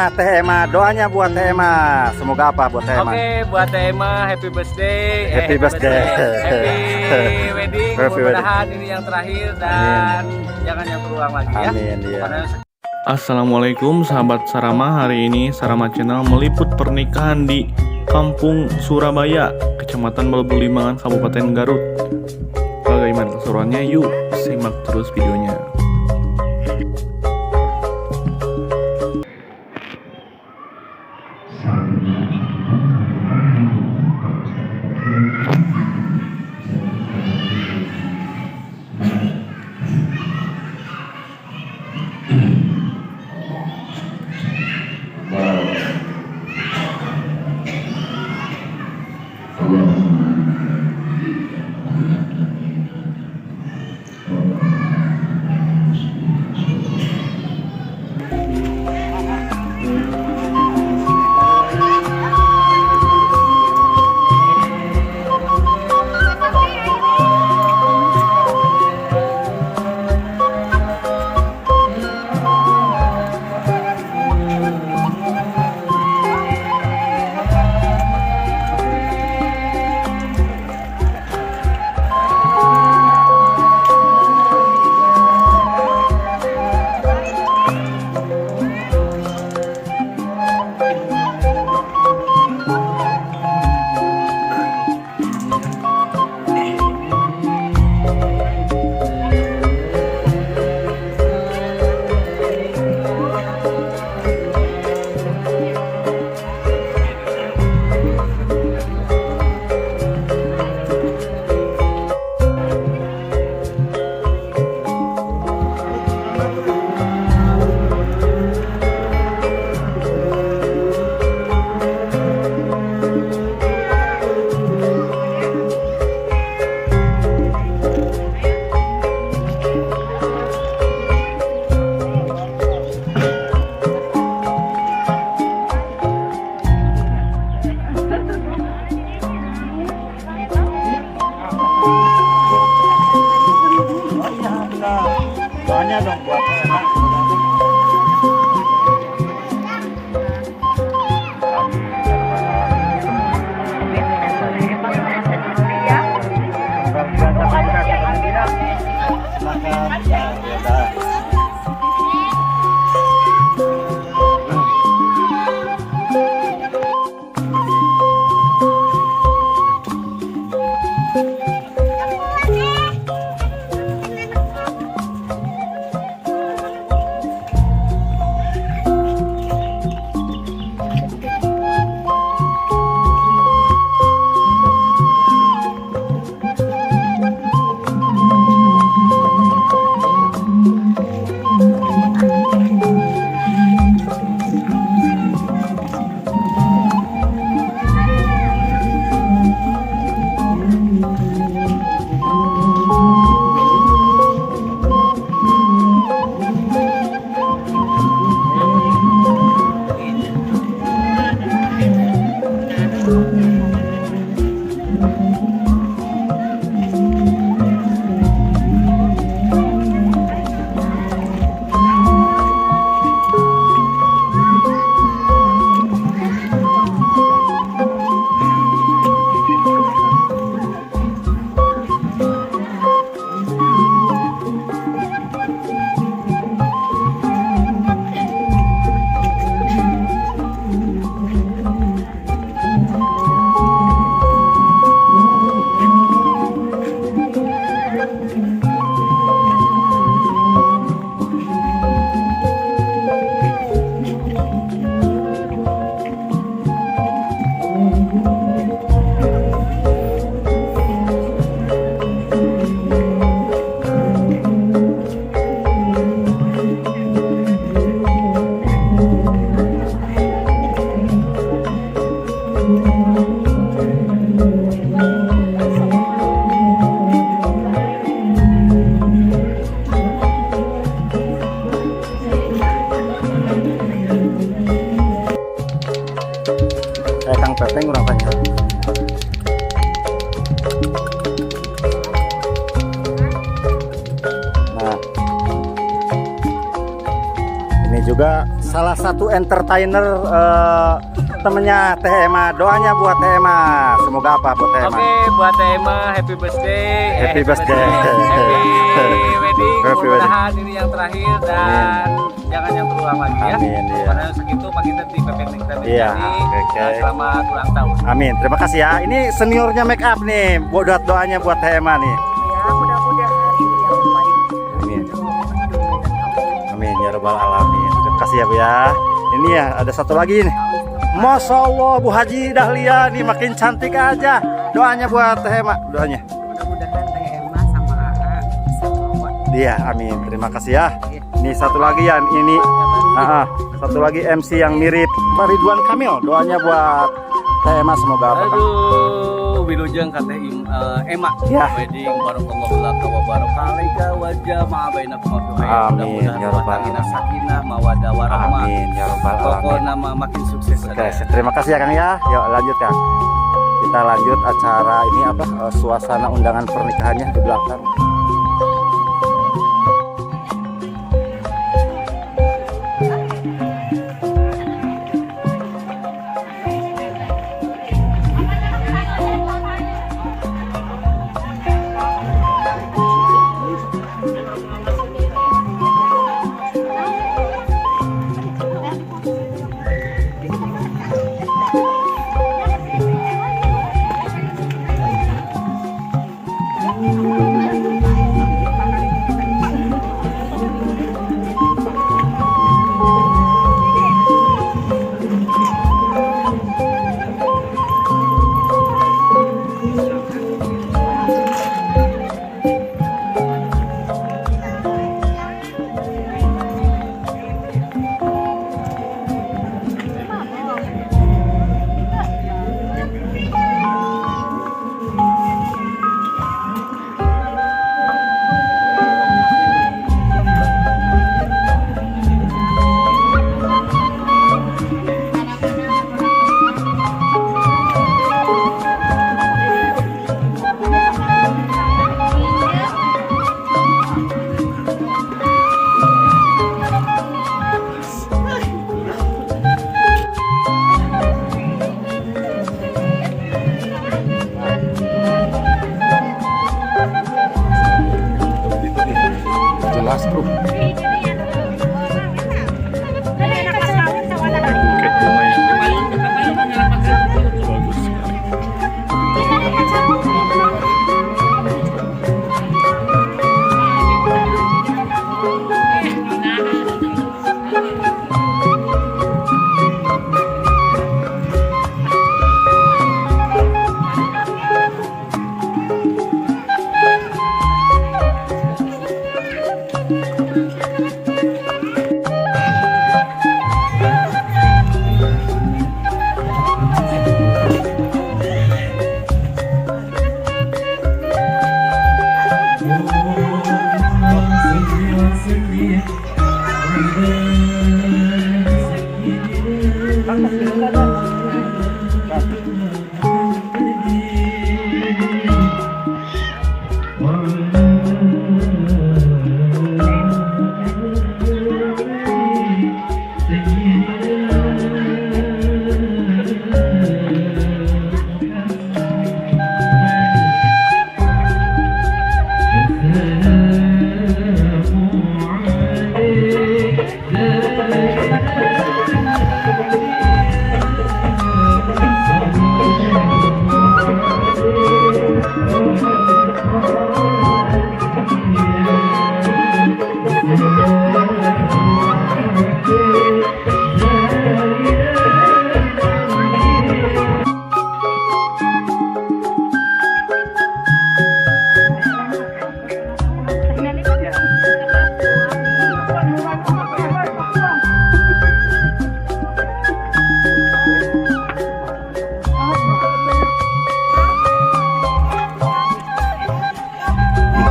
Sama Teh Emma, doanya buat Teh Emma. Semoga apa buat Teh Emma? Oke, buat Teh Emma, happy birthday. Happy birthday. Happy wedding. Happy Mudah-mudahan ini yang terakhir dan jangan yang terulang lagi ya. Amin, iya. Karena Assalamualaikum sahabat Sarama. Hari ini Sarama Channel meliput pernikahan di Kampung Surabaya, Kecamatan Balubur Limangan, Kabupaten Garut. Bagaimana keseruannya? Yuk simak terus videonya. Oh iya, benar. Doanya dong buat Teh Emma. Silakan. Ya, dah. juga salah satu entertainer, temennya Teh Emma. Doanya buat Teh Emma. Semoga apa buat Teh Emma? Oke, buat Teh Emma, happy birthday. Happy birthday. Happy wedding. Happy wedding. Mudah-mudahan ini yang terakhir dan jangan yang terulang lagi ya. Amin, iya. Karena segitu Pak kita di PP kita. Iya, oke. Selamat ulang tahun. Amin. Terima kasih ya. Ini seniornya make up nih. Buat doanya buat Teh Emma nih. Ya, mudah-mudahan ini yang terbaik. Amin. Amin ya rabbal alamin. Terima kasih ya, Bu ya. Ini ya ada satu lagi nih. Masya Allah, Bu Haji Dahlia nih makin cantik aja. Doanya buat Teh Emma, doanya. Mudah-mudahan Teh Emma sama AA bisa bawa. Iya, amin. Terima kasih ya. Ini satu lagi ya, ini satu lagi MC yang mirip Pak Ridwan Kamil. Doanya buat Teh Emma semoga apa? Aduh, wilujeng ka Teh Emma. Ya. Wedding barakallahu laka wa baraka alaika wa jama'a bainakum fi khair. Amin, Mudah-mudahan ya rumah rabbal tangga sakinah mawaddah warahmah. Amin ya rabbal alamin. Pokoknya makin sukses. Oke, terima kasih ya, Kang ya. Yuk lanjut, Kang. Kita lanjut acara ini apa? Suasana undangan pernikahannya di belakang. Jelas, bro. Buket bunga yang bagus sekali.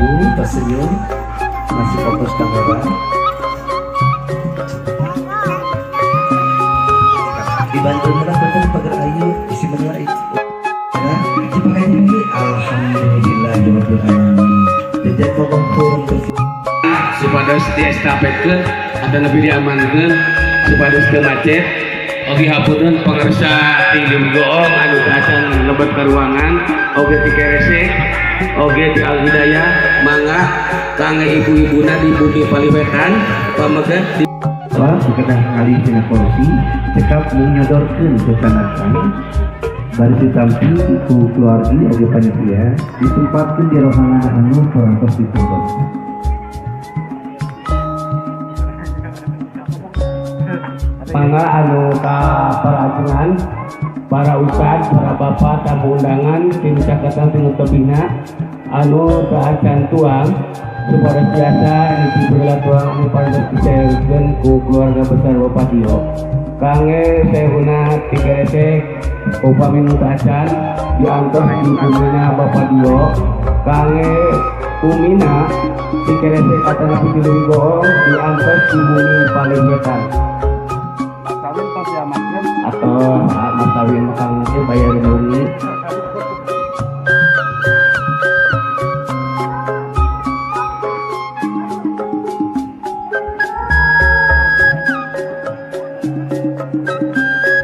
Ibu tersenyum, masih fokus kamera. Dibantu lah betul pagar ayu isi menua itu. Ya, dipakai ini alhamdulillah rabbil alamin. Jejak ngomong turun ke Supados Supados diestafetkeun atau lebih diamankeun supados teu macet. Oge hapunten pangarsa ti Goong anu acan lebet ka ruangan, oge ti Keresek, oge ti Al Hidayah, mangga kangge ibu-ibuna di Bumi Paliwetan pamegat di Kedah ngalih tina kursi cekap mung nyodorkeun sesanakan bari ditampi ku keluargi oge panitia ditempatkeun di rohana anu parantos ditonton. Mangga anu ka para ajengan, para ustad, para bapak, tamu undangan, tim caketan tim tebina anu teu acan tuang supaya biasa diberi tuang anu parantos dicairkeun ku keluarga besar Bapak Dio. Kangge sehuna Tikeresek upami nu teu acan diantos di bumina Bapak Dio. Kangge umina Tikeresek atanapi di Leuwi Goong diantos di bumi Paliwetan. Atau mas kawin kang bayar bumi.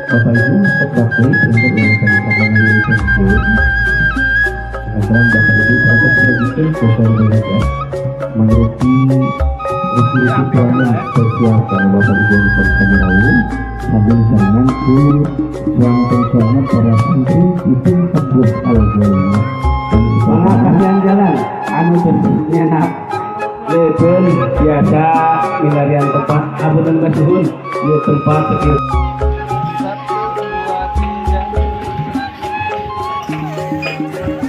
Bapak Ibu, waktu untuk yang akan disampaikan sekarang Bapak Ibu proses register sosial media mengerti resi-resi tuangan spesial kalau Bapak Ibu bisa rawuh sambil sarangan ku suang-suangan para santri itu sebuah al-jalnya. Mangga kasihan jalan anu nyenak leukeun biasa milarian tempat hapunten kasuhun ieu tempat sekir.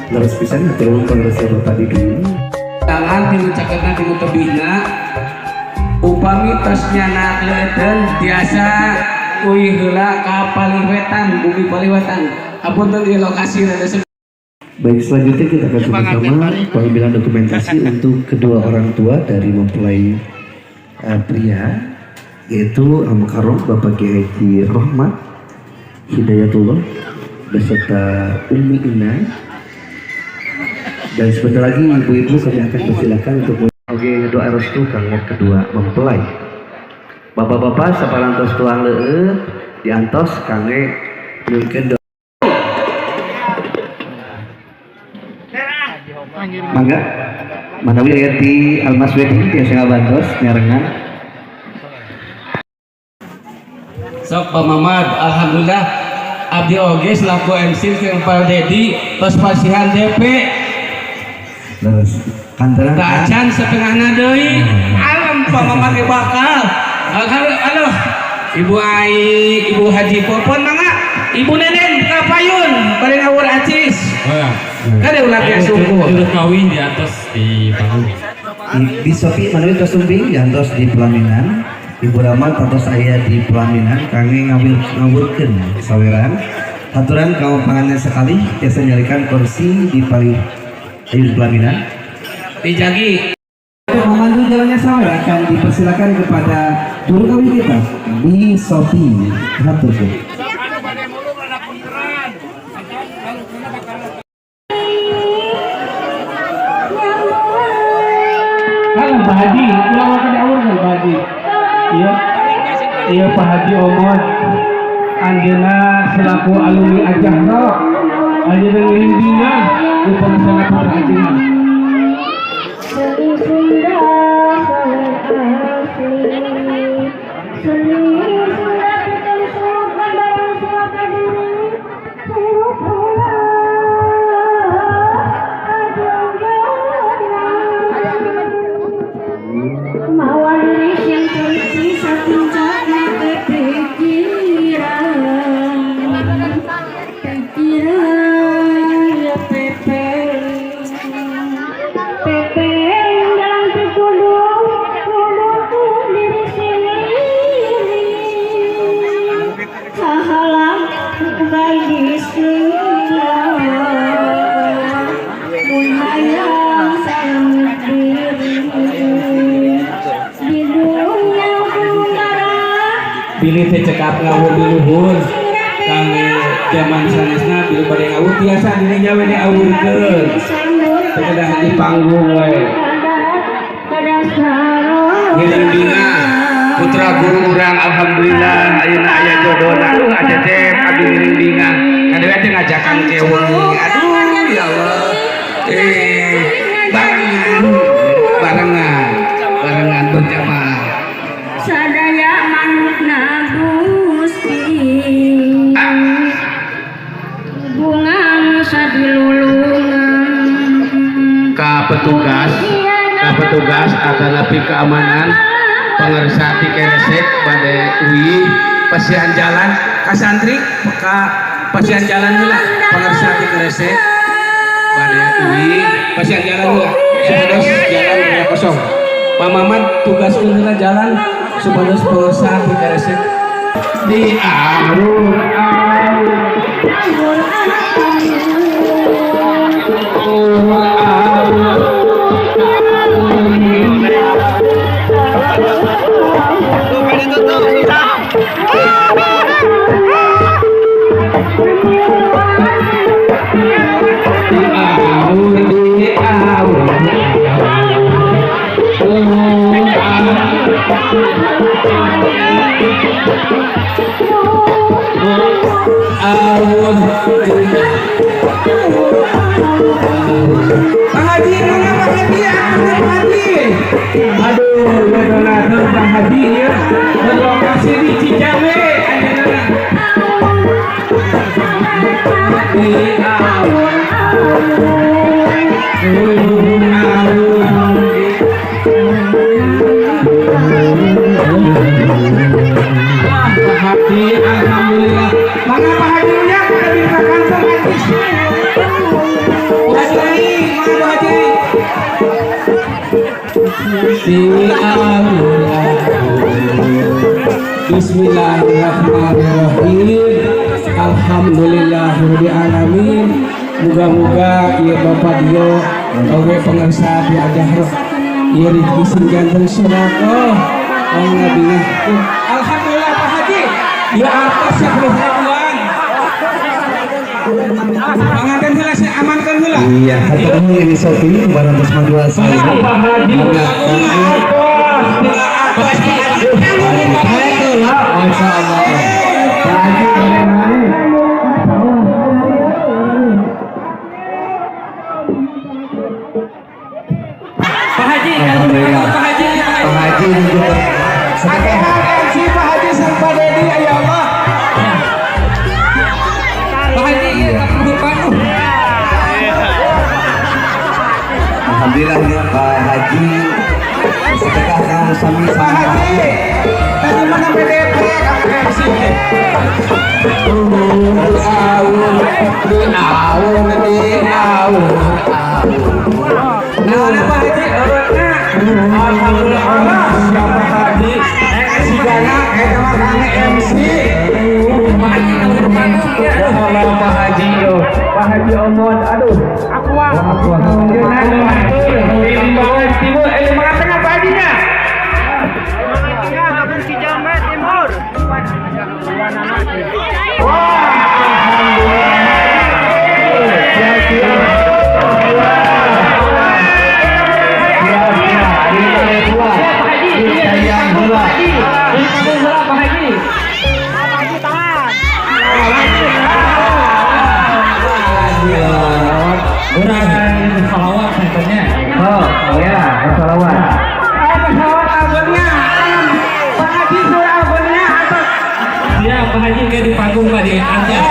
Terus pisan turun pangarsa Bapak Didi. Tangan tinu caketna tinu tebihna upami tos nyanak leuteun tiasa uih heula ka Paliwetan, bumi Paliwetan. Hapunten di lokasi rada. Baik, selanjutnya kita akan sama-sama pengambilan dokumentasi untuk kedua orang tua dari mempelai pria, yaitu Al-Mukarram Bapak Kiai Haji Rohmat Hidayatullah beserta Umi Ina. Dan sebentar lagi ibu-ibu kami akan persilakan untuk oke doa restu kanggo kedua mempelai. Bapak-bapak saparantos tuang leueut diantos kangge nyuhunkeun doa. Mangga manawi aya ti Almas Wedding tiasa ngabantos nyarengan. Sok Pak Mamad, alhamdulillah abdi oge selaku MC jeung Pak Dedi tos pasihan DP. Terus kanteran acan setengahna deui. Alam Pak Mamad ge bakal. Aduh, Ibu Ai, Ibu Haji Popon mangga, Ibu Nenen ka payun bari ngawur acis. Kade ulah teh suku. Kawin di atas di panggung. Di Sopi manawi tos sumping diantos di pelaminan. Ibu Rahmat atos aya di pelaminan kangge ngawurkeun saweran. Haturan kaum panganten sekali tiasa nyarikan kursi di palih ayun pelaminan. Dijagi. Untuk memandu jalannya sawer akan dipersilakan kepada juru kawin kita di Sopi. Hatur. Kalau Pak Haji, ulah waktu diawur kan Pak Haji. Iya, iya Pak Haji Omot, anjeunna selaku alumni Al-Jahra, anjeunna ngiring bina di pengisana Pak Haji. Pilih teh cekap ngawur di luhur kangge zaman sanesna bilih bade ngawur tiasa dirinya we diawurkeun teu kedah di panggung we. Putra guru urang, alhamdulillah ayeuna aya jodona. Aduh, Acecep, abdi ngiring bingang. Kadewe teh ngajakan kewengi. Aduh, ya Allah. Barengan, barengan, barengan berjamaah. Sadaya manukna Gusti, bunga sadilulungan. Ka petugas atanapi keamanan pangersa ti keresek bade uih pasihan jalan ka santri, ka pasihan jalan heula. Pangersa ti keresek bade uih pasihan jalan heula supados jalan ulah kosong. Pak Maman, tugaskeun heula jalan supados pangersa ti keresek di arur arur arur. Di arur di arur arur. Pak Haji, mana Pak Haji? Aturnya Pak Haji. Aduh, ya donatur Pak Haji ya. Berlokasi di Cijambe, ayeuna. Di arur arur. Wah, Pak Haji, alhamdulillah. Mangga Pak Haji nya udah di kantor Haji. Bu Haji, mangga Bu Haji. Di arur. Bismillahirrahmanirrahim. Alhamdulillahirabbil alamin. Muga-muga ieu Bapak Dio oge pangersa di ajahro. Ieu rezeki sing janten sedekah. Oh, ngabingah. Alhamdulillah Pak Haji. Ieu artos 10 ribuan. Panganten heula, saya amankeun heula. Iya, hatur nuhun ini Sofi parantos madua saya. Pak Haji, artos. Masya Allah. Pak Haji bagaimana? Pak Haji, Alhamdulillah. Pak Haji, Pak Haji juga sedekah. MC Pak Haji sareng Pak Dedi, ya Allah. Pak Haji, ieu kapudukan. Alhamdulillah ya Pak Haji sedekah kang sami Pak sama. Haji, tadi mana PDP kang MC? Awur, di awur, di awur, awur. Nah, Pak Haji, alhamdulillah, siapa Haji? Sigana, eta mah kang MC. Pak Haji kapudukan. Ya Allah, Pak Haji, yo. Pak Haji Omon, aduh. Aqua. Aqua. Limbangan Timur, Limbangan Tengah Pak Hajinya. Wah, alhamdulillah. Siap, siap. Siap, siap. Ini tua. Ini sayang heula. Ini kampung heula Pak Haji. Urang salawat contohnya. Oh, ya, salawat. Pesawat albumnya, Pak Haji suara albumnya atau Ya, Pak Haji kayak di panggung Pak di atas.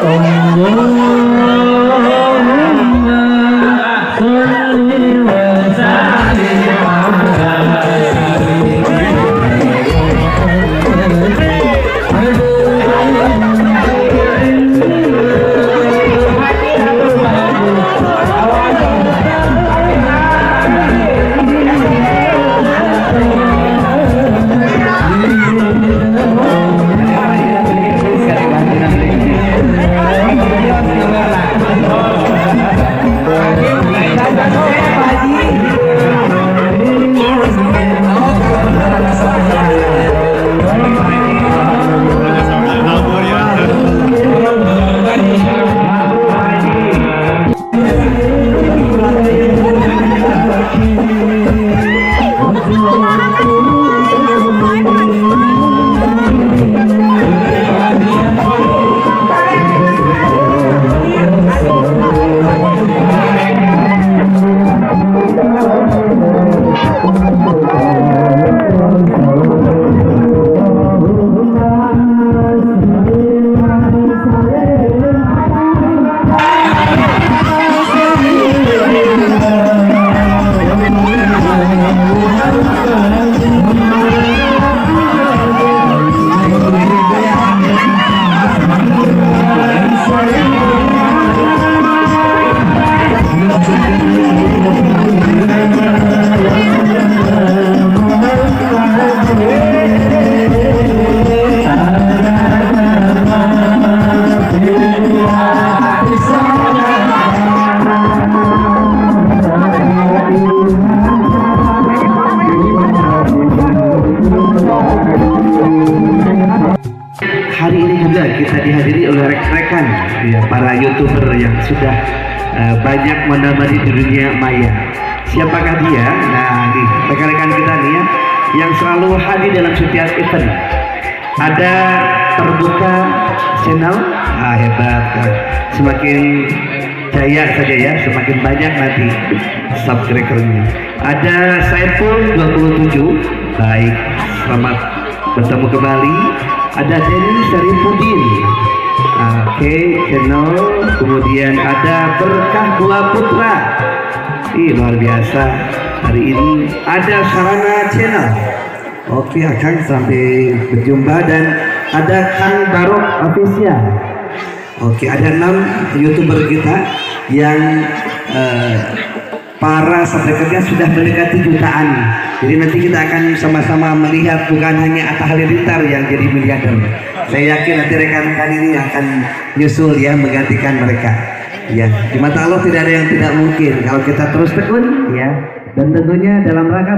Allahumma sholli wa sallim ala ya, para YouTuber yang sudah banyak menemani di dunia maya. Siapakah dia? Nah, ini rekan-rekan kita nih ya, yang selalu hadir dalam setiap event. Ada Terbuka Channel, hebat kan? Semakin jaya saja ya, semakin banyak nanti subscribernya. Ada Saiful 27, baik, selamat bertemu kembali. Ada Denny Saripudin, oke, channel. Kemudian ada Berkah Dua Putra, ih luar biasa hari ini. Ada Sarana Channel, oke Akang, sampai berjumpa. Dan ada Kang Barok Official. Oke, ada 6 YouTuber kita yang para subscribernya sudah mendekati jutaan. Jadi nanti kita akan sama-sama melihat bukan hanya Atta Halilintar yang jadi miliarder. Saya yakin nanti rekan-rekan ini akan nyusul ya, menggantikan mereka. Ya, di mata Allah tidak ada yang tidak mungkin kalau kita terus tekun ya. Dan tentunya dalam rangka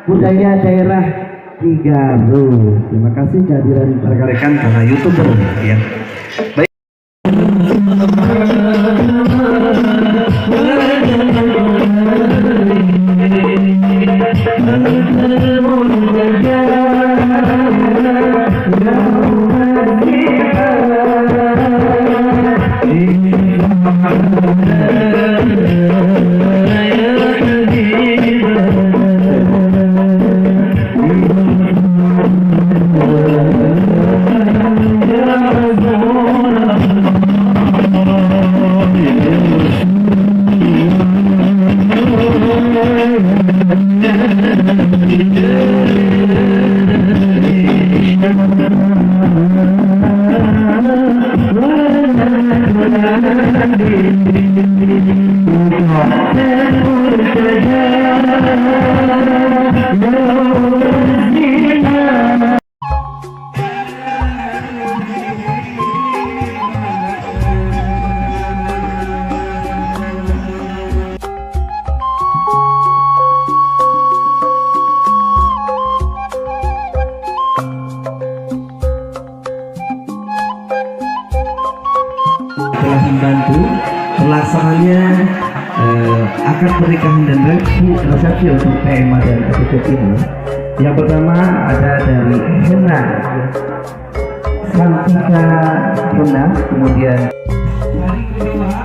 budaya daerah di Garut. Terima kasih kehadiran rekan-rekan para YouTuber ya. Baik. Telah membantu pelaksananya akad pernikahan dan resepsi untuk tema dan etiket ini. Yang pertama ada dari Hena Santika Rena, kemudian hari kedua